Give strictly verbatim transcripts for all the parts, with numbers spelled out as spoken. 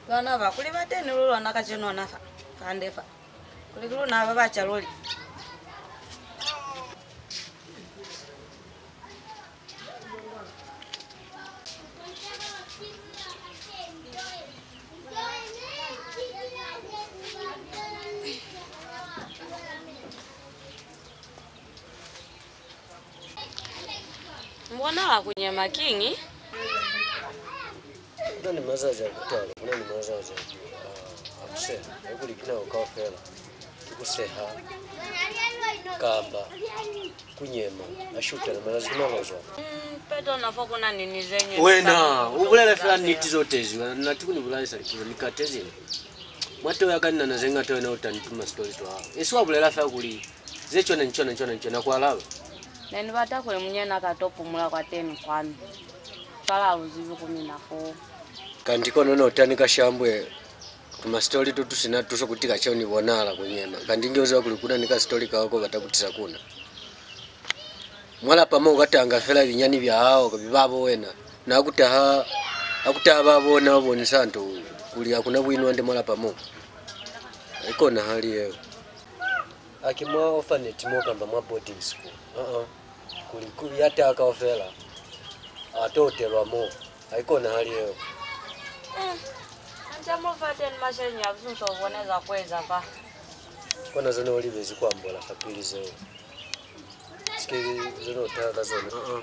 Bana ba, kuli ba teñi lu lona kacenu ona fa, fande fa. Kuli ki luna ba baca luli. Mu bonahala ku nyema kiñi? Ku na ni mazazi a ku tala, ku na ni mazazi a ku, a, a ku seha. Haikuli ki nako kaufela ki ku seha kamba ku nyema, a shutana mazazi ki nako zwa. Mm, peto na fo ku na ni ni ze ñwi. Wena u bulela fela niti zo tezi, wena na ti ku ni bulaisa lipuzo ni katezi. Mwa teo ya ka ni na na ze ñata, wena u ta ni tuma story to hao. Esi wa bulela fela kuli ze cwana ni cwana ni cwana ni cwana, ku alaba. Ne ni bata kuli munyana ka to pumula kwateni kwanu. Cwale ha lu zibi ku mina foo. Kanti kono no ta ni kashambwe ku ma story to tu si na tuso kuti kacenu ni bonahala ku nyema. Kanti nge u ziba kuli ku na ni ka story kao ko bata ku tisa ku na. Mwa lapa mo u ka tanga fela binyani bya hao ka bibabo wena. Na ku taha, ha ku taha ba bona u bonisa nto kuli ha ku na buino hande mwa lapa mo. Ha i konahali yeo. Haki mwa orphanage mo kamba mwa boarding school. Uh-uh. Kuli ku ya taha kaufela a to otelwa mo. Ha i konahali yeo. Mm. Anca mu fa teni masheleñi a busunso u bone za ku eza fa. Kona ze ne u libezi ku ambola fapili zeo. Sike ze ne u taha ka zona. Uh-uh.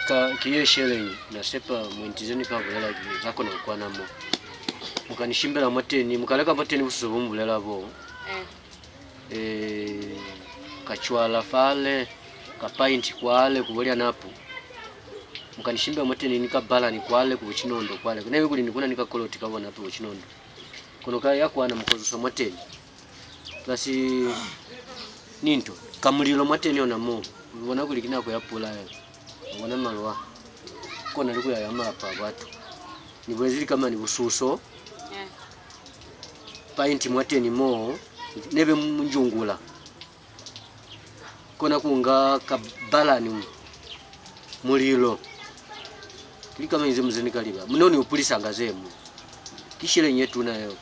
Ka, ki ye sheleñi, na sepa mwendi ze ni ka bulela ki za kona ku kwana mo. Mu ka ni shimbela mwateni, mu ka leka mwateni bususo bo mu bulela bo. Eh. Eh, ka cwala fale, ka painti kwale, ku bolya napu. Mu ka ni shimbela mwateni ni ka balani kwale, ku Bucinondo kwale. Ku na ni kuli ni ku na ni ka koloti ka bona hape Bucinondo. Kono ka ya kwana mu ka zusa mwateni. Plus ni nto, ka mulilo mwateni ona mo. Lu bona kuli ki nako ya pula yeo. Lu bona malu a. Kona li ku yaya malapa a batu. Ni bulezi lika mani bususo. Eh. Painti mwateni mo. Ne be mu njungula. Kona ku nga ka balani mu-, mulilo. Ki lika mani ze mu ze ni ka liba. Mu no ni hupulisanga ze mu. Ki sheleñi ye tuna yeo.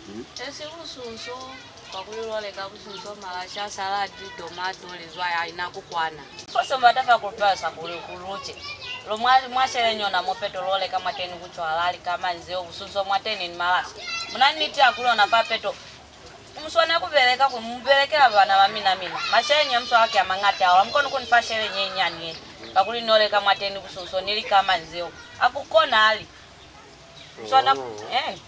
Hmm? Esi busunso, kakuli lwa leka busunso, malasha, saladi, tomato, lizwai, ha i na ku kwana. So se mu bata fa ku lu palisa kuli ku lu ce. Lo mwa, mwa sheleñi ona mo peto lo leka mwateni ku cwala, lika mani zeo, busunso mwateni ni malasha. Mu na ni niti ya kuli ona fa peto mu swanela ku beleka, kuli mu belekela bana ba mina, mina. Masheleñi a mu swala ki a mañata hahulu, ha mu koni ku ni fa sheleñi ye nyinyani ye, kakuli ni yo leka mwateni busunso ni lika mani zeo. Ha ku konahali. Swana, eh,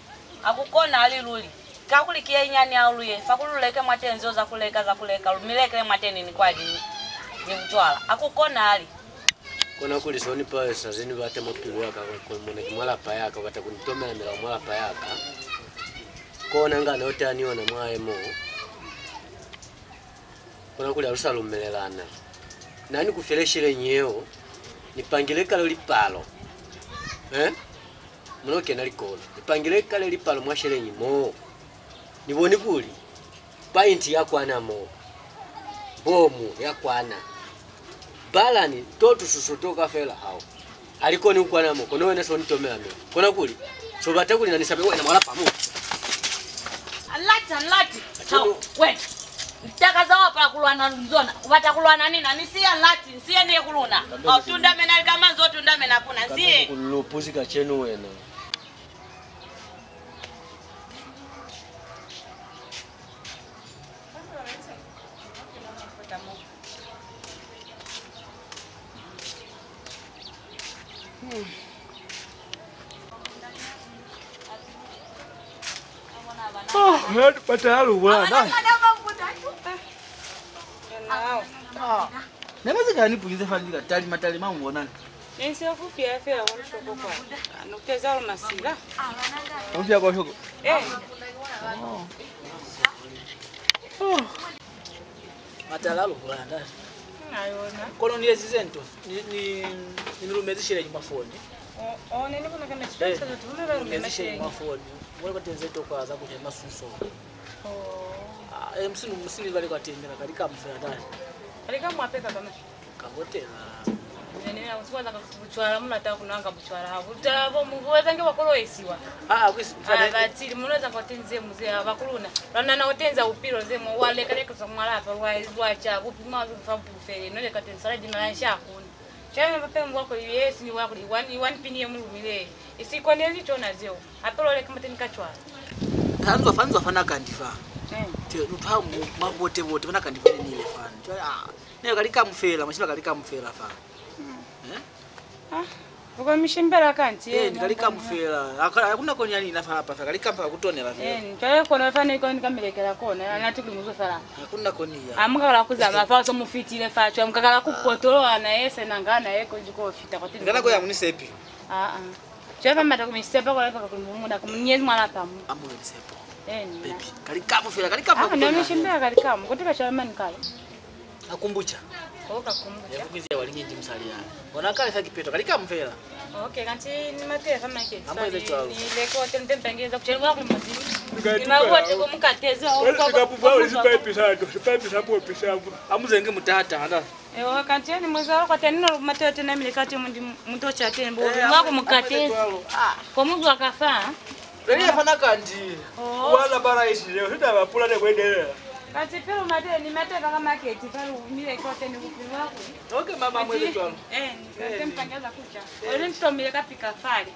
ha ku konahali luli. Kakuli ki ye nyinyani hahulu ye, fa kuli lu leke mwateni zeo za ku leka, za ku leka, lu mi lekele mwateni ni kwali ni, ni bucwala. Ha ku konahali. Kona kuli so ni palisa ze ni bata mwa pilu ya ka, kuli mona ki mwa lapa ya ka, u bata ku ni tomela-mela mwa lapa ya ka. Kona nga na yo taha ni yona mwa hae mo. Kona kuli ha lu sa lumelelana. Na ni ku file sheleñi yeo, ni pangile kale lipalo. Eh? Mu no kena likolo. Ni pangile kale lipalo mwa sheleñi mo. Ni boni kuli painti ya kwana mo. Bomu ya kwana. Balani to tususo to kaufela hao. Ha li koni ku kwana mo, kono wena so ni tomela mina. Kona kuli, so bata kuli na ni sabe wena mwa lapa mo. Alati, alati. Hao, wena. Litaka za wa pa ku lwana ni zona. U bata ku lwana ni na, ni siya alati, ni siye ni ye ku luna. Hao, tundamena lika manzi o tundamena kuna, ni siye. Ku lupuzi kacenu wena. Oh, ya tupata ya lubula, na. Ah. Ne ba se ka ni punyise fa ni ka talima talima mu bonana. Ne ni siya ku piya fela kwa lushoko kwa. Ni kuteza lu masila. Ku piya kwa lushoko? Eh. Oh. Oh. Matala a lu bulaya ndate. Na yona. Kono ni ezize nto. Ni, ni, ni mi lumezi sheleñi mwa foni. Oh, oh, ne ni bona kana. Eh, ni lumezi sheleñi mwa foni. Mwa kwa tenze to kwa za ku nyema suso. Oh. Ah, eh, musini, musini bale kwa tengela, kali ka mu fela ndate. Kali ka mu apeka kana. Ka botela. Nene na kusiwa zaka kuti bucwala, mu lata ku nwanga bucwala ha. Bucwala bo mu bu ezange bwa koloisiwa. Ah, kwisi, ah, batili, mu eza kwa tenze muze ha ba kuluna. Lwa nana ku tenza bupilo ze mo wa leka leka za mwa lapa, lwa, lwa ca, bupi mwa fa bufele, no leka tenza la dima la sha kuna. Cwale mape mu bwa kuli, yes, ni bwa kuli, one, one pin ye mu lumile. Isi kone li cona zeo. Hape lo leka mateni ka cwala. Ha nzwa fa, nzwa fa na kandi fa. Eh. Te, lu twa mu, mabote bote, fa na kandi fa ni ile fa. Cwale, ah, ne ka lika mu fela, mashiba ka lika mu fela fa. Eh? Ah, uko mishimbela kanti, eh, ni kalika mu fela. Aka, hakuna koni yani na fala pa, kalika mpa kutonela fela. Eh, cwale kono fa ne koni kamelekela kona, na ti kuli muzo fala. Hakuna koni ya. Amuka kala kuzama fa so mu fitile fa, cwale mukakala ku potolola na yese na ngana ye konji ko fita kwa tini. Ngana ko ya munisepi. Ah, ah. Cwale fa mata ku misepa kwa fa ku muna ku munyezi mwa lapa mu. Amuka nisepo. Eh, ni. Baby, kalika mu fela, kalika mpa kutonela. Ah, no mishimbela kalika mu, kuti ka cwale mani kale. Akumbucha. Ko ka kumbucha. Ya kukize wali nyinji musali ya. Ona kale fa kipeto, kalika mu fela. Okay, kanti ni mate fa market. Amweze cwalo. Ni leko tente mpangeza kuchele kwa kuli muzimu. Ni mabote ko mukatezi wa. Wali kwa sikapu, wali sipaipi sato, sipaipi sapo pishapo. Amuzenge mutata, anda. Ewa, kanti ni mweza kwa teni no mate tena mile kati mundi mutocha teni bo. Eh, mwa ku mukatezi. Amweze cwalo. Ah. Ko muzwa kafa. Leli ya fana kandi. Oh. Wana bala isi leo, sita ba pula ne kwendelela. Kanti pelu mate, ni mate ka market, pelu mile kote ni kupilwa ku. Okay, mama, mweze cwalo. Eh, ni kante mpangeza kucha. Eh. Ole ntomile ka pika fale.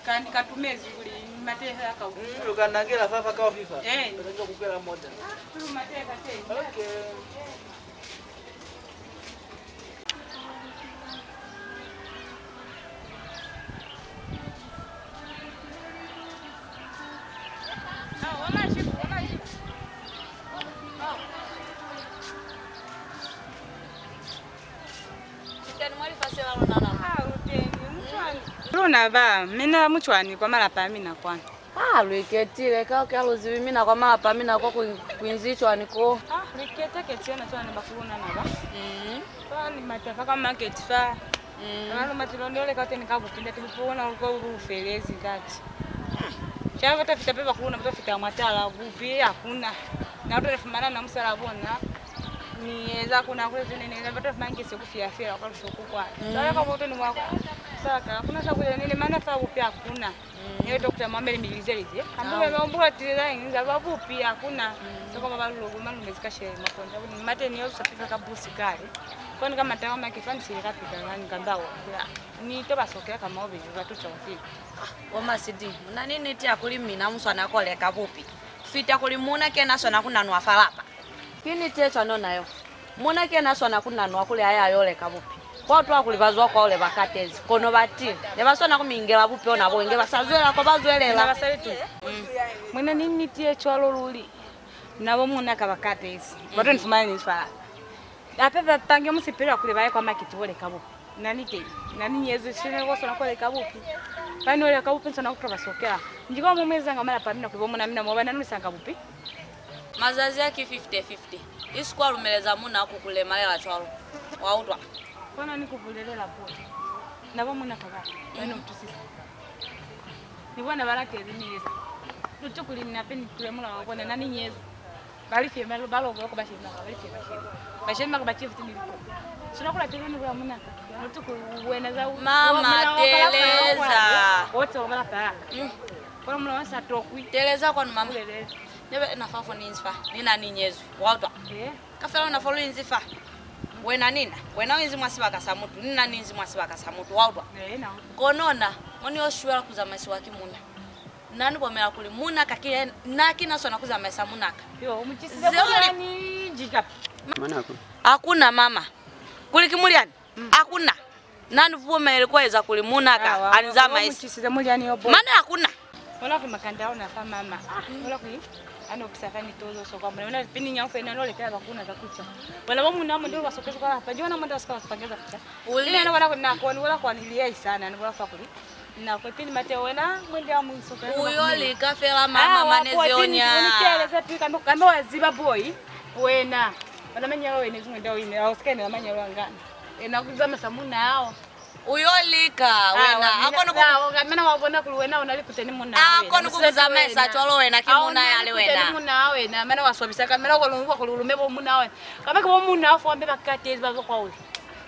Kani katumezi kuli ni mate ya ka. Mm, ukanangela fa fa ka ofifa. Eh. Pelu njo kukela mota. Pelu mate ka teni. Okay. Luna ba, mina mucwani kwa malapa a mina kwanu? Ah, lu iketile, ka, ka lu zibi mina kwa malapa a mina kwa ku, ku inzi cwani ko. Ah, lu ikete keti yona cwani ba kuluna na ba. Mm. Fa ni mata fa ka market fa. Mm. Kana lu matilo ni leka teni ka bupi, ndati bupi bona ko bu felezi ndati. Cha bata fita pe ba kuluna, bata fita mwa tala bupi hakuna. Na uto fumana na musala bona. Ni eza kuna kule zene ne bata fumana ngise ku fia fia kwa lushoku kwa. Mm. Sala ka moto ni mwa kwa. Saka kuna sha kule nene mana fa bupi hakuna. Mm. Ni doctor Mamele Milizelize. Ambuke, ambuke tile la inza ba bupi hakuna. Mm. Toko ba lulogo malume zika shele makonda. Ni mate ni yo sa fika ka busi kale. Kwani ka mata ka make fani sile ka pika ngani ka ndawo. Ni to ba sokela ka maobe ba to cha wa fika. Bo Masidi, mu na ni niti ya kuli mina mu swana ku leka bupi. Ku fita kuli muuna ki yena a swana ku nanwa fa lapa. Ki niti ye cwani yona yeo? Muuna ki yena a swana ku nanwa kuli a ye a yo leka bupi. Kwa utwa kuli ba zwa kwahule ba katezi, kono ba tile. Ne ba swana ku mi ingela bupi ona bo inge ba sa zwela ko ba zwelela. Mina basali tu. Mm. Mu na ni niti ye cwalo luli. Na bo muuna ka ba katezi. Ba to ni fumana ni fa. Hape ba pange musipili wa kuli ba ye kwa makiti bo leka bupi. Na ni teñi. Na ni nyezwi, sina ko sona ko leka bupi. Ba ni leka bupi, sona ku to ba sokela. Nji kwa mo mu ezanga malapa a mina kuli bo muuna mina mo ba na ni sanga bupi. Mazazi a ki fifty fifty. Isi kwa lumeleza muuna ku ku lemalela cwalo. Wa utwa? Kona ni ku bulelela puo. Na bo muuna ka ba, ba ni utwisisa. Ni bona ba latezi ni eza. Luti kuli ni nape ni tule mulao wa bona na ni nyezwi. Ba li fema, ba lobola ko bashemi ba ka, ba li fema, shemi. Bashemi ba ka ba cifuti ni liko. Sina ku latezi ni bula muuna ka. Luti kuli wena za u-, mama, wa mulao wa kalapa ya kwa. Teleza. Wote wa kalapa ya ka. Mm. Kono mulao wa sa tokwi. Teleza kwanu, mama. Ulelele. Nebe na fa fo ni inzi fa, ni na ni nyezwi. Wa utwa? Eh. Ka fela na fo lu inzi fa. Wena ni na, wena u inzi mwa sibaka sa mutu, ni na ni inzi mwa sibaka sa mutu. Wa utwa? Eh, na utwa. Kono na, mo ni yo shwela ku zamaisiwa ki muuna. Na ni bomela kuli muuna ka ki yena, na ki na swana ku zamaisa muuna ka. Yo, u mu cisize mulyani nji kapi? Mane hakuna. Hakuna, mama. Kuli ki mulyani? Mm. Hakuna. Na ni bomele ku eza kuli muuna ka a ni zamaisa. Mane hakuna. Bona kuli makande a ona fa mama. Ah, bona kuli a no kisa fa ni tozo so kwa mona. Bona pini nyau fena no lekela ba kuna za kucha. Bona bo muuna mo ndo ba sokeza kwa hapa. Jona mo ndo sika ba sipangeza kucha. Ule na bona kuli na kwa ni bona kwa ni liya isana, ni bona fa kuli. Na kwa pini mate wena, mwende a mu sokeza. Uyo lika fela mama, mane zionya. Ni keleza pika ndo kambe wa ziba boy. Wena. Bona manyalo wena zimwe ndao ine, au sikene manyalo angana. Ena ku zamaisa muuna hao. Uyo lika, wena, a koni ku. Awa, ka mina wa bona kuli wena u na likute ni muuna hao. A koni ku ku zamaisa cwalo wena, ki muuna ya le wena. Ni muuna hao wena, mane wa swabisa ka mina wa koni ku lume bo muuna hao wena. Kamba ki bo muuna hao fo ambe ba katezi ba zwa kwahule.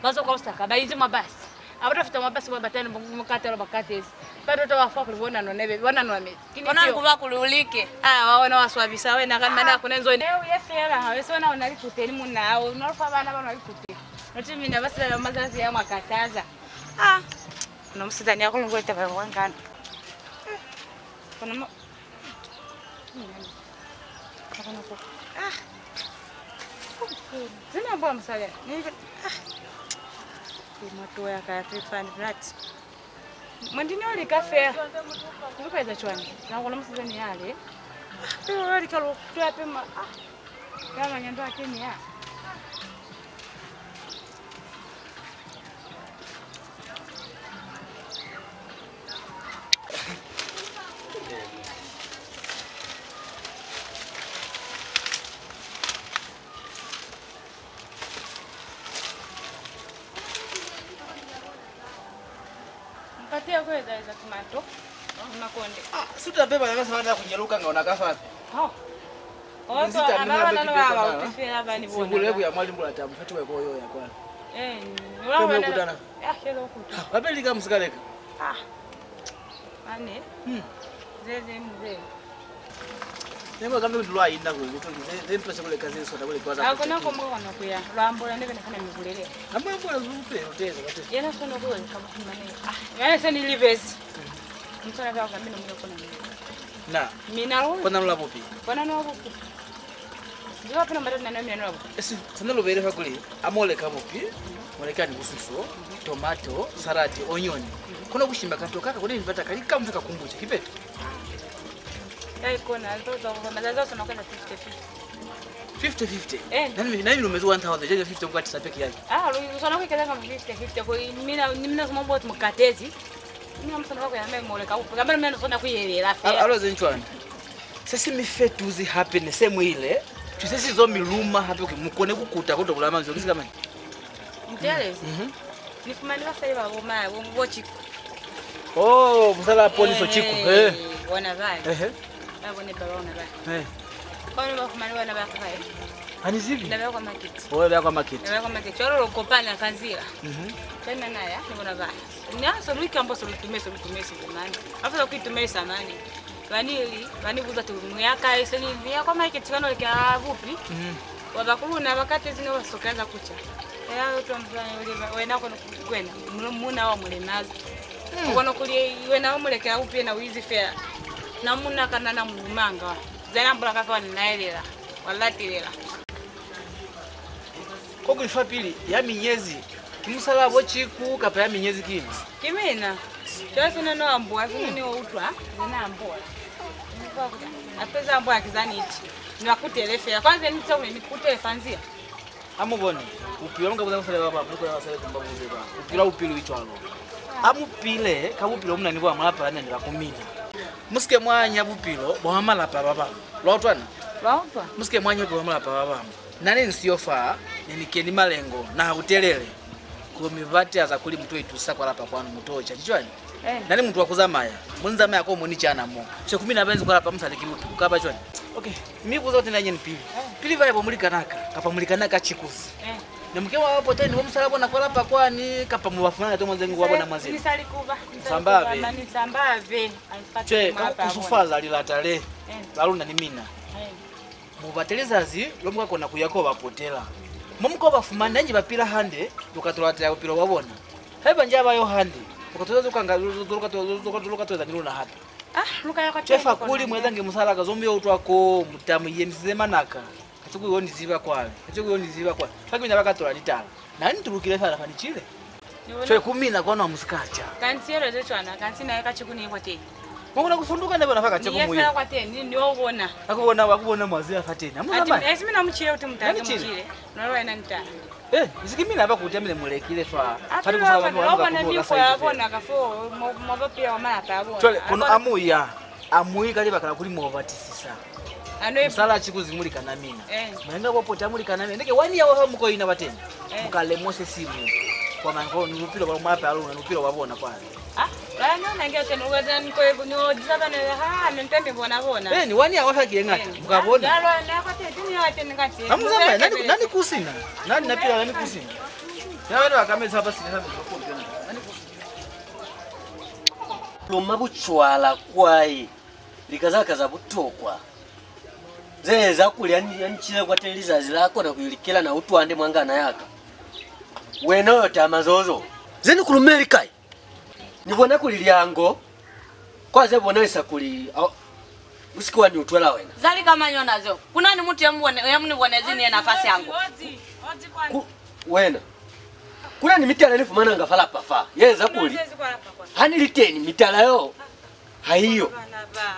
Ba zwa kwa Lusaka, ba inzi mwa basi. Abo to fita mwa basi ba batani mu katelo ba katezi. Ba to to ba fa kuli bona no nebe, bona no me. Kini Kona tio. Kuba kuli ulike. Ah, wa wena wa swabisa wena ka mane a kuna nzo. Eh, uye fela, ha wese wena una likuteni muna hao, no fa bana bana likuteni. No ti mina ba sila mazazi ya makataza. Ah, no musizani ya kulungwe taba ya wangana. Kono mo-, ah. Zina mbwa musali. Ni, ah. Ni moto ya ka ya fifani, right. Mwendi ni oli ka fea. Ni kupeza cwani? Na kono musizani yale. Ah, pelo oli ka lo, tu ya pema. Ah. Ya manyando akeni ya. Mpati ya ku eza eza tomato ni makonde. Ah, suta pe bana ba sa bata ku nyeluka nga ona ka fa. Oh. Oto abana ba bauti fela ba ni bona. Sibule ku ya mwa limbula tamu fati wa ko yo ya kwa. Eh, ni ula bona. Kutana. Ah, kelo kuta. Ba peli ka musika leka. Ah. Ane. Hmm. Zeze mzee. Nemo kambe kuti lwa inda kule, kuti ze, ze ntwa sekule kazi sota kule kwaza. Akona ko mwa kona kuya, lwa ambola nebe na kana mibulele. Amwe ambola zupe, uteza kati. Yena sono ko ka mane. Ah, yena seni libezi. Msona ka kambe no mwe kona. Na. Mina lo. Kona lula bupi. Kona no bupi. Ndio pena mbata na mina lo bupi. Esi, sana lo bele fa kule, amole ka bupi, mole ka ni bususo, tomato, salad, onion. Kona kushimba kanto kaka kone ni bata kali kamusa ka kumbucha, kipeto. Ai kona, alitoza kwa mazazi sana kwa fifty fifty. Fifty fifty? Eh. Nani, nani lumezi one thousand, jaja fifty kwa tisa peke yake. Ah, lu, lu sana kwa kala kama fifty fifty, kwa mina, ni mina suma bot mukatezi. Mina musana kwa ya memo le ka, kama mina sona kuyelela fe. Alo, alo zencwana. Se si mi fetuzi hape ne se mu ile, tu se si zo mi luma hape kuli mu kone ku kuta ko to bula manzwi, ki sika mañi? Ntelezi. Mhm. Ni fumani basali ba bo ma, bo, bo Chiku. Oh, musala poni so Chiku. Eh, eh. Bona bale. Ehe. Ba bone ba bona bale. Eh. Kono ba fumani bona ba kae? Ha ni zibi. Na ba kwa market. Oh, ba kwa market. Na ba kwa market. Cwalo lo kopana ka nzila. Mhm. Cwale na ya, ni bona bale. Na so lu ikambo so lu tume, so lu tume, so lu mane. Ba fela ku itumesa mane. Ba ni li, ba ni buza ti, "Mu ya kai?" Se ni, "Ni ya kwa market, kano lika bupi." Mm. Wa ba ku luna ba katezi ne ba soka za kuca. Ya utwa mzanyo uli ba, wena kono ku-, wena, mu-, muna wa mulemazi. Mm. Kono kuli wena wa mulekela bupi, yena u izi fela. Na muna kana na mulumanga. Zena mbula ka fa wa ni laelela, wa latelela. Kokuli fapili, ya mi nyezi, ki musalaa bo Chiku kapa ya mi nyezi ki na? Ki mina. Cwale sina no ambola, sina ni utwa, ze na ambola. Ni kwa kuta, hape za ambola ki za niti. Ni ba kutele fela. Kwanza ni tsa kuli ni kutele fa nzila. Ha mu bone, bupilo mu ka buza basali ba ba, mu ka basali kumba buze ba. Bupilo, bupilo i cwalo. Ha mu pile ka bupilo mu na ni bo ba mu lapa la mina ni ba ku mina. Mu si ke mwa anya bupilo bwa mwa malapa a ba bañwi. Lwa utwana? Lwa utwa. Mu si ke mwa anya bupilo bwa malapa a ba bañwi. Na ni nsiyo fa, ne ni keni malengo, naha butelele. Ku mi bata za kuli mu to itusa kwa lapa kwanu, mu to ca. Ki cwani? Eh. Na ni mutu wa ku zamaya. Mu ni zamaya ko mo ni cana mo. Se ku mina ba inzi kwa lapa mu sa leki mutu. Ku ka ba cwani? Okay. Mi buza kuti na nyeni pili. Eh. Pili ba yebo mulikanaa ka, kapa mulikanaa ka Chikuzi. Eh. Ne mu ke mwa ba pota ni bo musalaa bona kwa lapa kwani, kapa mu ba fumana to mwa nze ñwi wa bona mwa nzila? Ni sa li kuba, ni sa li kuba, ma ni samba be. Cwe, ka ku kusufaza lilata le, eh, la luna ni mina. Eh. Mu bate lizazi lo mu ka kona ku ya ko ba potela. Mo mu ka ba fumana nji ba pila hande, lu ka to latela bupilo bwa bona. Haiba nji ha ba yo hande, lu ka to, lu ka to, lu ka to, lu ka to eza ni luna hape. Ah, lu ka ya kwa. Cwe fa kuli mu ezange musalaa ka zo mu yo utwa ko, mu ta mu yemisize manaka. Kaciko yo ni ziba kwale. Kaciko yo ni ziba kwale. Fa ki mina ba ka tola litala. Na ni tulukile fela fa ni cile. Cwe ku mina kono ha mu si ka ca. Kanti yelo ze cwana, kanti na ye kaciko ni bo teñi. Mu kona ku funduka ne bona fa kaciko mu ye. Ni ye fela kwa teñi, ni, ni yo bona. A ku bona, a ku bona mwa zila fa teñi. Ha mu zamaya. Esi mina mu cile kuti mu tange mu cile. No wena ni tanga. Eh, isi ki mina ba ku tamile mu lekile fa. Fa ni ku sa ba bona, bona ni fa bona ka fo, mo, mo ba pila wa malapa a bona. Cwale, kono a mu ya. A mu yi ka libaka la kuli mu batisisa. Musalaa Chikuzi mulikanaa mina. Eh. Mwenga bo pota mulikanaa mina. Neke wani ya wa fa mu ko ina bateñi. Eh. Mu ka lemuha se siñwi. Kwa mane ko ni bupilo bwa mwa lapa a luna, ni bupilo bwa bona kwani. Ah, ba no nange teno wa zan ko ni o disa bana ha ne nte mi bona bona. Eh, ni wani ya wa fa ki ye ñata. Mu ka bona. Jalo na kwa tete ni wa teni ka tete. Ha mu zamaya, na ni, na ni ku sina. Na ni na pila, na ni ku sina. Ya bana ba ka meza ba sina sa mi ko tena. Na ni ku Luma bucwala kwai lika za ka za butokwa ze eza kuli ha ni, ha ni cile kwateni lizazi la kona ku ilikela na utwa hande mwa ngana ya ka. Wena u yo tama zozo. Ze ni ku lumeli kai? Ni bona kuli lyango kwa ze bonalisa kuli, au, u si ke wa ni utwela wena. Za lika mañi ona zeo? Ku na ni mutu ya mu bone, ya mu ni bonezi ni yena fa syango. Ku, wena. Ku na ni mitala ye ni fumananga fa lapa fa, ye eza kuli ha ni li teni, mitala yeo ha i yo.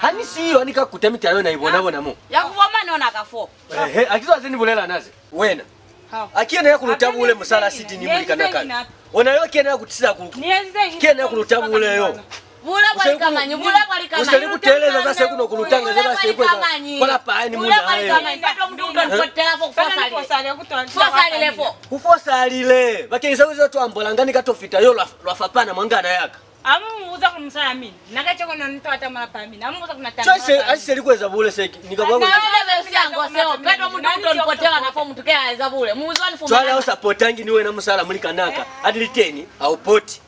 Ha ni siyo, ha ni ka kuta mitala yeo na i bona, bona mo. Ya ku boma ni ona ka fo. Ehe, ha ki zona ze ni bulela na ze. Wena. Haki yena ya ku luta bule musala siti ni mulikanaa ka. Ona yo ki yena ya ku tisa ku, ki yena ya ku luta bule yo. Bule kwa lika mañi, bule kwa lika mañi. U seli ku teeleza za se ku no ku lutanga ze ba se ku eza kwa lapa hae ni munna hae. Ku fosalile fo. Ku fosalile. Bakeñisa ku ze twa ambolanga ni ka to fita yo lwa, lwa fapana mwa ngana ya ka. Amu mubuza kuli musala mina. Na kacenu no ni to ata mwa lapa mina. Amu mubuza kuli na tanga. Choice, a si seli ku eza bule se, ni ka bwa. Na lebe syango seo, peto mutu u to ni potela na fo mutu ke a eza bule. Mubuza ni fumana. Cwale ha u sa potangi ni wena musala mulikanaa ka. A li teni, ha u poti.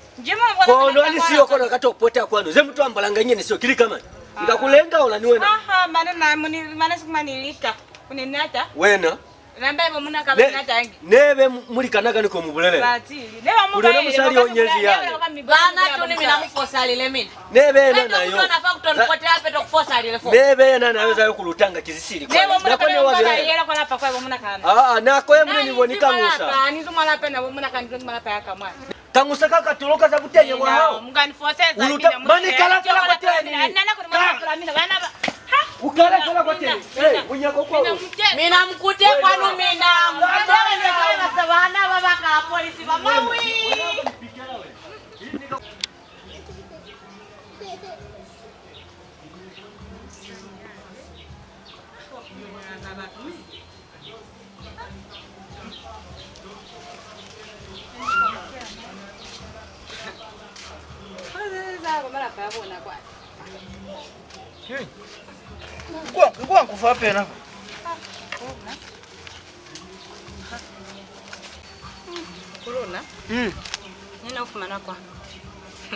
Kono ha ni siyo kono ka to pota kwanu. Ze mutu ambolanga nyeni sio, ki lika mañi? Ni ka ku lenga ola ni wena. Aha, mane na, muni, mane sikumani lika. Kuni nata. Wena. Namba ibo muna ka bana tangi. Nebe mu-, mulikanaa ka ni ko mu bulelela. Batili. Neba mu. Kuli wena musali yo nyezi yale. Bana tu ni mina mu fosalile mina. Nebe yena na yo. Peto mutona fa ku to ni potela peto ku fosalile fo. Nebe yena na yo za yo ku lutanga ki ze sili kwa. Nako ne wa bela. Yela kwa lapa kwa ibo muna ka. Ah, nako ye mune ni boni Kañusa. Ni zuma lapa na bo muna ka, ni zuma lapa ya ka mwana. Kañusa ka ka toloka za butenya bwa hao. Mungani foseza. U luta mina, mani kala fela kwateni. Nana kuli mwana kula mina bana ba. Ha? U kala fela kwateni. Eh, munyako kwa. Mina mukute kwanu mina. Mukute wena kwa basa bana ba ba ka polisi ba mawi. Kwa, kwa kufa pena. Kuluna. Mm. Nina ufumana kwa.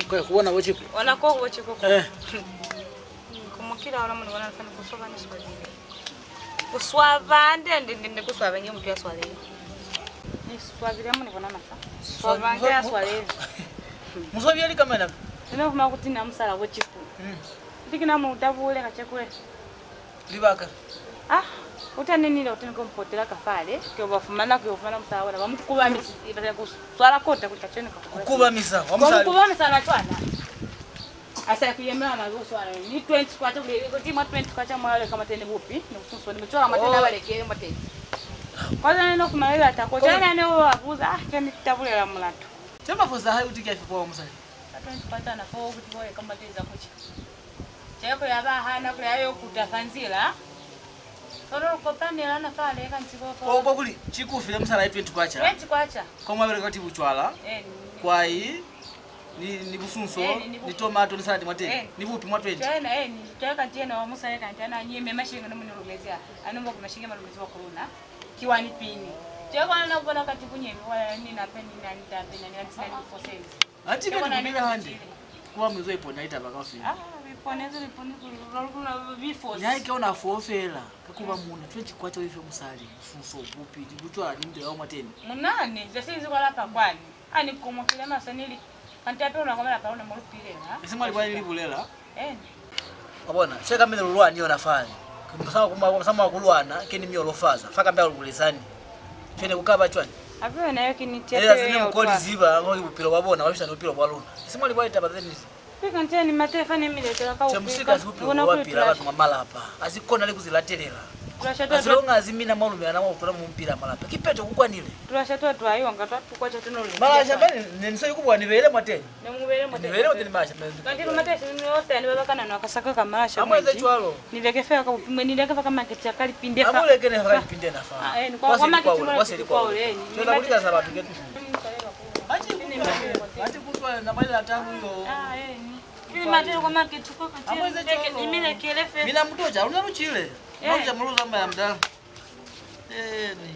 Kwa kubona bochiku. Ona kwa bochiku. Eh. Kumukila ona muni bona fani kusoba ni swabile. Kuswaba nde, nde, nde, nde kuswaba nge mutu ya swalele. Ni swabile muni bona nafa. Swaba nge ya swalele. Muswabile lika mañi? Nina kuma kuti na musala bochiku. Mm. Ndiki na mu tabule kacenu. Libaka. Ah, uta nenile uta niko mpotela ka fale, ke ba fumana, ke fumana musala bona, ba mu kubamisa, ba ku swala kota kuti kacenu ka. Ku kubamisa, wa musali. Ba mu kubamisa na cwana. A sa ku yemela na ku swala. Ni twenty kwacha kuli, kuti mwa twenty kwacha mwa leka mateni bupi, ni kusunso, ni mutwala mateni. Oh. Abalekele mateni. Kwa zana no kumalela ta ko, jana ne wa buza, ah, ke ni tabulela mulatu. Tema fosa hai uti ke afi kwa musali. Ka twenty kwacha na fo kuti bo leka mateni za kucha. Cwale ku ya ba hana kuli a yo kuta fa nzila. Kono lu kopanela na fale ka nzila ko. Ko, ko kuli, ki ku file musala ye twenty kwacha. Twenty kwacha. Ko mwa beleka kuti bucwala, eh, ni, kwai, ni, ni busunso, eh, ni, ni bu-, ni tomato, ni saladi mwa teni, eh, ni bupi mwa twenty. Cwale na, eh, ni, cwale kanti yena wa musala kanti ana nyeme masheleñi no mu ni lumezi a, a no mbo masheleñi ma lumezi wa kuluna. Ki wa ni pini. Cwale kwa na bona kanti bunyemi bwa ni na pe ni na ni tabe na ni kanti na ni four cents. Ati ke ni bumile hande. Kuba mu zo ipona litaba kaufela. Ah, u iponezi liponi ku, ku, ku, ku, before. Nihaike ona foo fela, ka kuba muuna, twenty kwacha u ife musali, busunso, bupi, bucwala ni nto ya mwa teni. Munani, ze si inzi kwa lapa kwani. A ni komokile maswe ni li, kanti hape una kwa malapa una mo lu pilela. Isi mwa libwani li bulela. Eni. Wa bona, se kamele lu lwani yona fani. Musama ku, musama ku lwana, ke ni mi holofaza, fa kambe a lu bulezani. Fene ku ka ba cwañi? Hape yona yo ki niti ya pili ya utwa. Ela ze ne mu koli ziba, ngo ki bupilo bwa bona, ba fisa ni bupilo bwa luna. Isi mwa libwani taba ze ni. Ki kanti ni mate fa ne mi lekela ka upika. Musika si bupilo bwa pila batu mwa malapa. A si kona le ku zi latelela. As long as mina mwa lumela na mwa utwa mu pila malapa. Ki peto ku kwanile. Tulasha twa twa yonga twa tukwa cha tuno. Mala shamba ne, ne ni so ku bwa ni bele mwa teni. Ne mu bele mwa teni. Ni bele mwa teni mala shamba. Kanti lu mate si ni ota ni baba kana no kasaka ka mala shamba. Amweze cwalo. Ni leke fela ka bupimwe, ni leke fa ka market ya ka lipinde fa. Amu leke ne fa ka lipinde na fa. Ah, eh, ni kwa, kwa market kwa ule, kwa ule, eh, ni. Tuna market. Kulika za batu ke tu. Ati kutwa, ati kutwa na bali la tabu yo. Ah, eh, ni. Ni mate kwa market kwa ka. Amweze cwalo. Ni mi lekele fe. Mina mutocha, luna lu chile. Eh. Mutocha muluza mba ya mdala. Eh, ni.